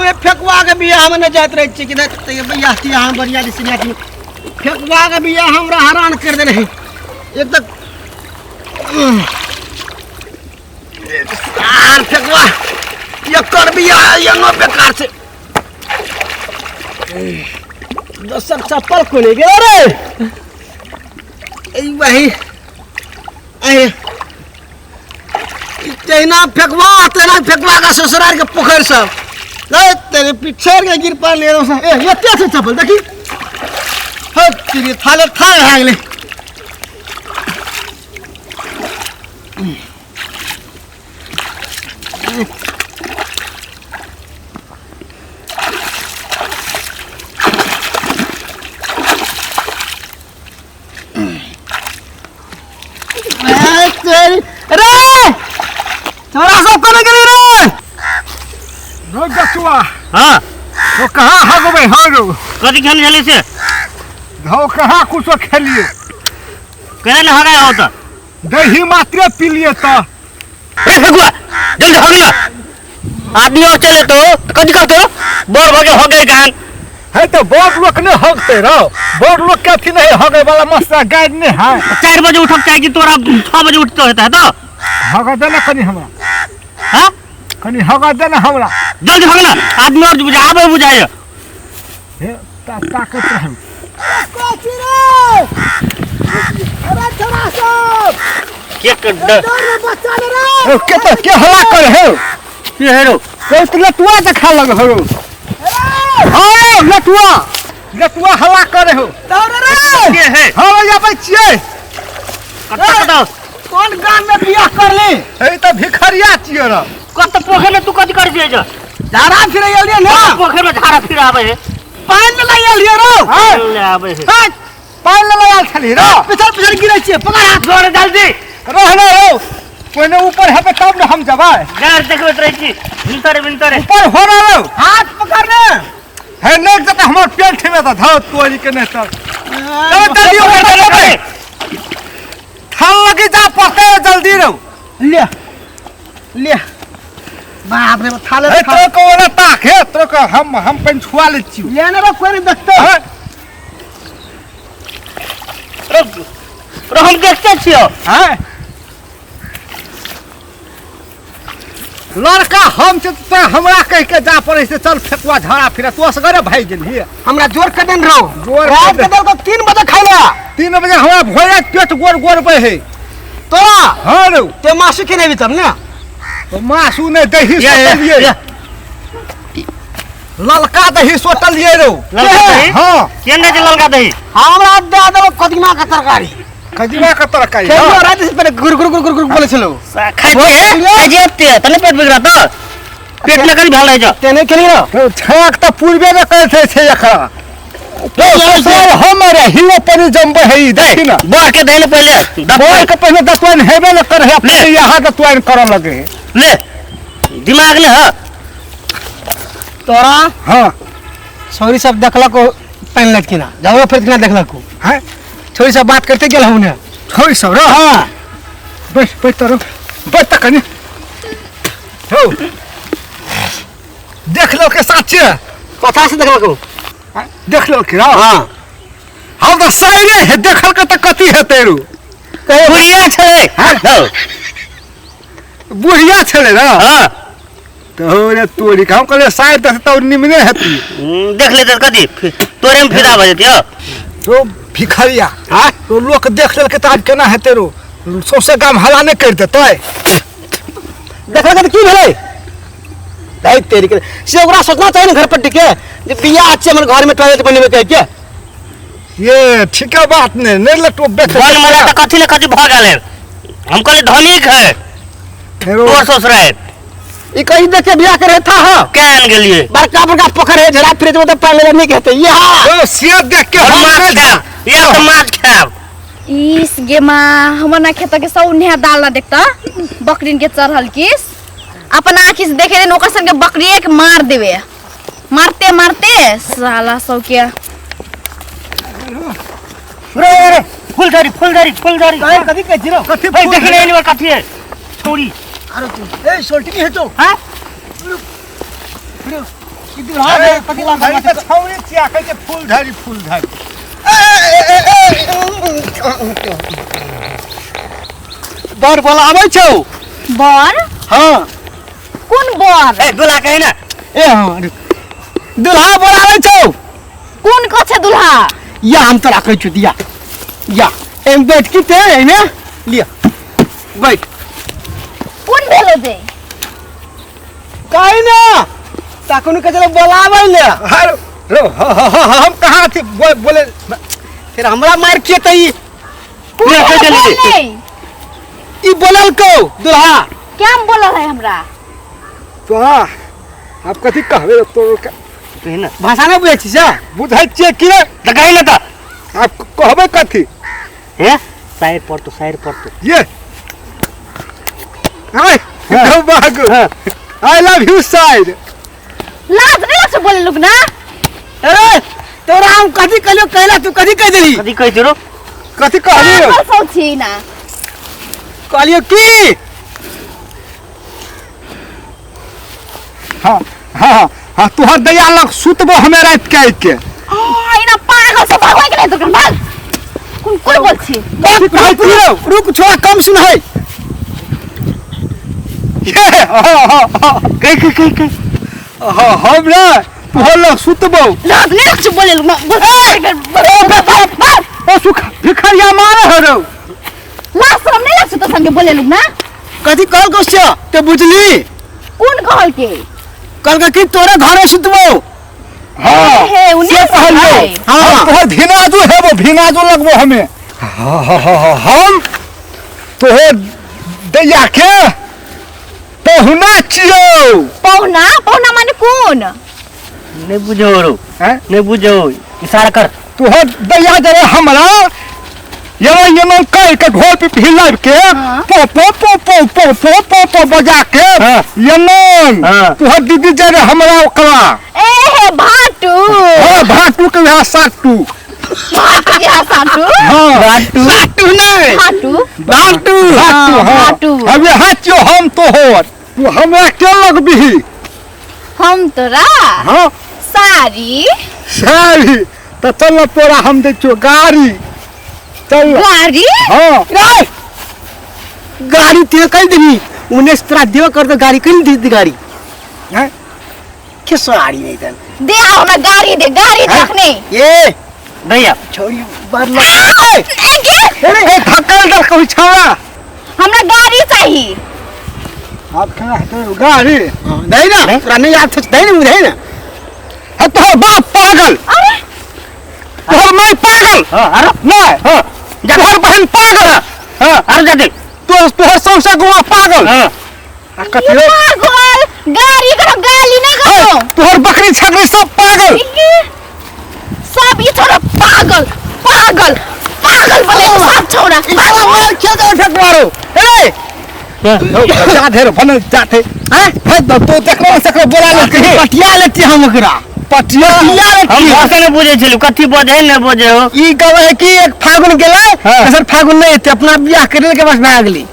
हम फेकुआ के बियाह में नहि जाइत रहै छियै कि नहि तऽ बियाह तियाह में बढ़िया दिस बियाह फेकुआ के बियाह हमरा हरान कर देने है। एक तऽ आर फेकुआ एकर बियाह एनो बेकार छै। दोसर चप्पल कोने गेल रे? ई वही अरे तहिना फेकवा तहिना फेकवा का ससुराल के पोखरि सब रे तेरे पीछे के गिर पड़ल ए एते छै चप्पल देखी हो तेरी थाले थाल भए गेलै। रे छोरा सब कोने गेली रे? रो बचुआ। हाँ। तो कहाँ हगबै हँ रो? कथी खेल छली से? धो कहाँ कुछो खेलिए। केना ने हगाय हो तऽ? दही मात्रे पीलिए तऽ। रे फेकुआ जल्दी हग ना, आदमी और चले तो कथी करतो बड़ भगे हगे गान है तो बड़ लोग नहीं हगते रहो, बड़ लोग के अथी नहीं हगे वाला मस्ता गाइड नहीं है। 4 बजे उठक चाहे कि तोरा 6 बजे उठते होता है तो हगा दे ना कनी हमरा। हाँ? कनी हगा दे ना हमरा। जल्दी हग ना, आदमी और बुझा आबे बुझाए। हे ताकत रहे। कथी रे? अरे छोरा सब के के डर बच्चा रे। ओ के तो के हला कर है? के है रो? कोई तो लटुआ देखा लग हो। हाँ लटुआ लटुआ हला करे हो। दौड़ रे। के है? हाँ भैया भाई छियै। कत्ता कत्ता? कोन गाम में बियाह करली? हे तो भिखरिया छियै रे। कत पोखर में तू कथी करै छियै जे? झाड़ा फिरे एलियै ना। पोखर में झाड़ा फिर आबै है। पानि ले एलियै रो। हाँ। ले आबै है। हाँ, पानि ले आयल छली रो। पिछड़ पिछड़ गिरै छियै, पकड़ हाथ। जोर जल्दी। रहने रो, पहिने ऊपर हेबै तब ने हम जेबै। गार देखबैत रहै छी भिनसरे भिनसरे। ऊपर हो रहो। हाथ पकड़ ने। हे नहि जेतै हमर पेट ठेमे तऽ धौ तोरी के नहि तऽ। चल जल्दी ऊपर चल। थाल लगी जा पड़तै जल्दी रहो। ले ले बाप रे थाले। हे तोरा को ओना ताक हे तोरा को हम पेन छुआ लै छियौ। ले ने रो कोई नहीं देखतौ। हाँ? रो रो हम देखते छियौ। हाँ? लड़का हम छै तऽ हमरा कहि के जा पड़ै छै चल फेकुआ झाड़ा फिरा तू असगरे भागि गेलही। हमरा जोर के देन रहो। जोर के रात के देन। देलको 3 बजे खाइला। 3 बजे हमरा भोरे पेट गोर गोर पे है। तोरा? हाँ रो। ते मासु के नहीं तब ना? तो मासु नहीं दही ये, ये, सोटलिए। ये। ललका दही सोटलिए रो। ललका दही? हाँ। केने छै ललका दही? हमरा दे देलको कदीमा के तरकारी। कदीमा के तरकारी, खेलियो हाँ। रात से पहले गुर गुर गुर गुर गुर बोले छलो। खाइ छियै? खाइ छियै ओते, तने पेट बिगड़त। पेट में करी भेल रहै छै। तेने खेलियो रो। तो छाक तऽ पूर्वे ने करै छै छै एकरा। तो ससुराल हम रे हियो पनी जमबै है ई, देखी ना। बर के दही ने पहिले, दतवैन। बर के पहिले दतवैन हेबे ने करे है, अपने ले। यहाँ दतवैन करऽ लगे है। ले, दिमाग ने ह। तोरा? हाँ। छोरी सब देखलक पानि लटकी ना, झगड़ो फिर ना देखलक। हैं? छोरी सब बात करते गेल हूँ ने। छोरी सब रो। हाँ। बैठ, बैठ तो रो। बैठ तो कनी। हो। देख लो के साथ छे। कथा से देखलक। हैं? देख लो के, हाँ। हाँ। हम तो सही है, देखल के तो कथी है तेरू? कहे बुढ़िया छे। हाँ? हो। बुढ़िया छले ना? हाँ। तो रे तोरी के हम कहलियै शायद तऽ निमने हेती। देख लेते कथी तोरे में फिदा भऽ जेती। तो भिखरिया। हाँ? तो लोक देख लेलकै तऽ आब केना हेतै रो? सौंसे गाम हल्ला नहि करि देतै? देखलकै तऽ की भेलै? धै तेरी के से ओकरा सोचना चाही ने घर पट्टी के जे बियाह छै हमर घर में टॉयलेट बनेबै कहि के। ये ठीके बात नहि, नहि लटो बेच। बन मरा तऽ कथी ने कथी भऽ गेलै। हम कहलियै धनिक है। फेरो तोर ससुराल। ई कहीं देख के बियाह करे था। हाँ। केहन गेलियै? बड़का बड़का पोखर है, झड़ा फिरे तो पानि लेले नहीं कहते। ये हाँ। तो से देख के हम हम माछ नहि खायब। या तऽ माछ खायब। इस गे माँ, हमर ना खेत के सब नेहा दाल ना देखता बकरीन के चढ़ल किस अपन आँखि से देखे दिन ओकर संग के बकरिए के मार देवे, मारते मारते साला सब के। रे रे फुलझड़ी फुलझड़ी फुलझड़ी। काहे कथी कहै छी रो? कथी भाई फूल देखले झड़ी? एनी कथी है? छोड़ी। अरे तू ए सोल्टी है तो। हाँ? रुक। ई दुल्हा अरे रे कथी फूल लाल झाड़ी तऽ छौरी छियै कहै छै फूल झाड़ी फूल झाड़ी। बर बोलाबै छौ। बर? हाँ। कोन बर? ए दुल्हा कही ना। ए हाँ रुक। दुल्हा बोलाबै छौ। कोन को छै दुल्हा? या हम तोरा कहै छौ दिया या एम बैठ की ते एमे लिया बैठ। कोन भेलो जे? कही ना तखन के चलो बोलाबै ले। अरे रो हम कहाँ थी बोले फिर हमरा मार के त ई कोन ले, भेलो चल, चल, बोले? ई बोलल को दुल्हा। क्या बोलल है हमरा? तो आप कथी कहबे तो कही ना। भाषा नहि बुझै छी से? बुझै छियै कि रे? तऽ कही ना तऽ। आप कहबे कथी? हे साइड पड़तो साइड पड़तो। ये हाय बागु I love you side. लाज नहीं लागছে बोले लोग ना? अरे तोरा हम कथी कहलियो कहला तू कथी कह देली? कथी कहै छिरो? कथी कहलियो? पागल सब छी ना। कहलियो की? हाँ हाँ हाँ तोहर दैया लग सुतबो हमे रात के आइ के। आ इना पागल सब भगवान के नहीं तो भाग। कोन कोन बोल छी? कथी कहै रुक छियो? रुक रुक छोड़ा कम सुन है। ये हाँ हाँ हाँ कही कही कही कही। हाँ हम ना तोहर लग सुतबो। लाज नहीं लागছে बोले लोग ना। बोल ओ सुख भिखरिया मारे है रौ। लाज शरम नहीं लागছে तो संगे बोले लोग ना? कथी कहल को से ते बुझली? कोन कहल के? कहल के कि तोरा घरे सुतबो। हाँ हे, उन्हीं से से कहलियो। है। हाँ तोहर भिनाजू हेबो भिनाजू लगबो हमे। हाँ हाँ हाँ हम तोहर दैया के पहुना छियौ। पहुना? पहुना माने कोन? नहीं बुझो रो। हैं? नहीं बुझो इशारा कर। तोहर दैया जरे हमरा ये ये कह के ढोल पे हिलाब के हाँ। पो पो पो पो पो पो पो पो बजा के हाँ। ये हाँ। तोहर दीदी जरे हमरा ओकरा। ए हे भाटू। हाँ भाटू के यहाँ साटू। भाटू के यहाँ साटू? हाँ भाटू। साटू नहीं। भाटू। भाटू। भाटू हाँ। भाटू। अब यहाँ क्यों हम तोहर तू हमरा क्यों लगबिही? हम तोरा हाँ सारी। सारी तो चल तोरा हम दै छियौ गाड़ी। चल। गाड़ी? हाँ। रे गाड़ी ते कह देनी उन्हें तोरा देव कर दो गाड़ी कहीं दी गाड़ी। हैं? के साड़ी नहीं तन। दे आओ ना गाड़ी दे गाड़ी रखने। ये दैया छोड़ी बरला। ए गे ए धक्का दर कहू छौड़ा। हमरा गाड़ी चाहिए। आप कहाँ हेतै गाड़ी? नहीं ना तोरा नहीं याद छै नहीं ना नहीं ना। हाँ तोहर बाप पागल। अरे तोहर माय पागल। हाँ अरे नहीं हाँ तोहर बहन पागल। हाँ अरे जा दे। तो तोहर सौंसे गोवा पागल। हाँ आ कथी रे? पागल गाड़ी करो गाली नहीं करो। तोहर बकरी छकरी सब पागल। सब ई छोरा पागल पागल पागल बने सब छोरा। साला मार खेल कर फेंक मारो। ए जा ढेर बनल जाते। हैं? है तो देखलो सकलो बोला ले कहीं। पटिया लेती हम ओकरा। पटिया पटिया हम लेती। भाषा नहीं बुझे छलु कथी बजे नहीं बजे हो। ई कहै है कि एक फागुन गेलै हाँ। दोसर फागुन नहीं एतै अपना बियाह करे के बस भए गेलै।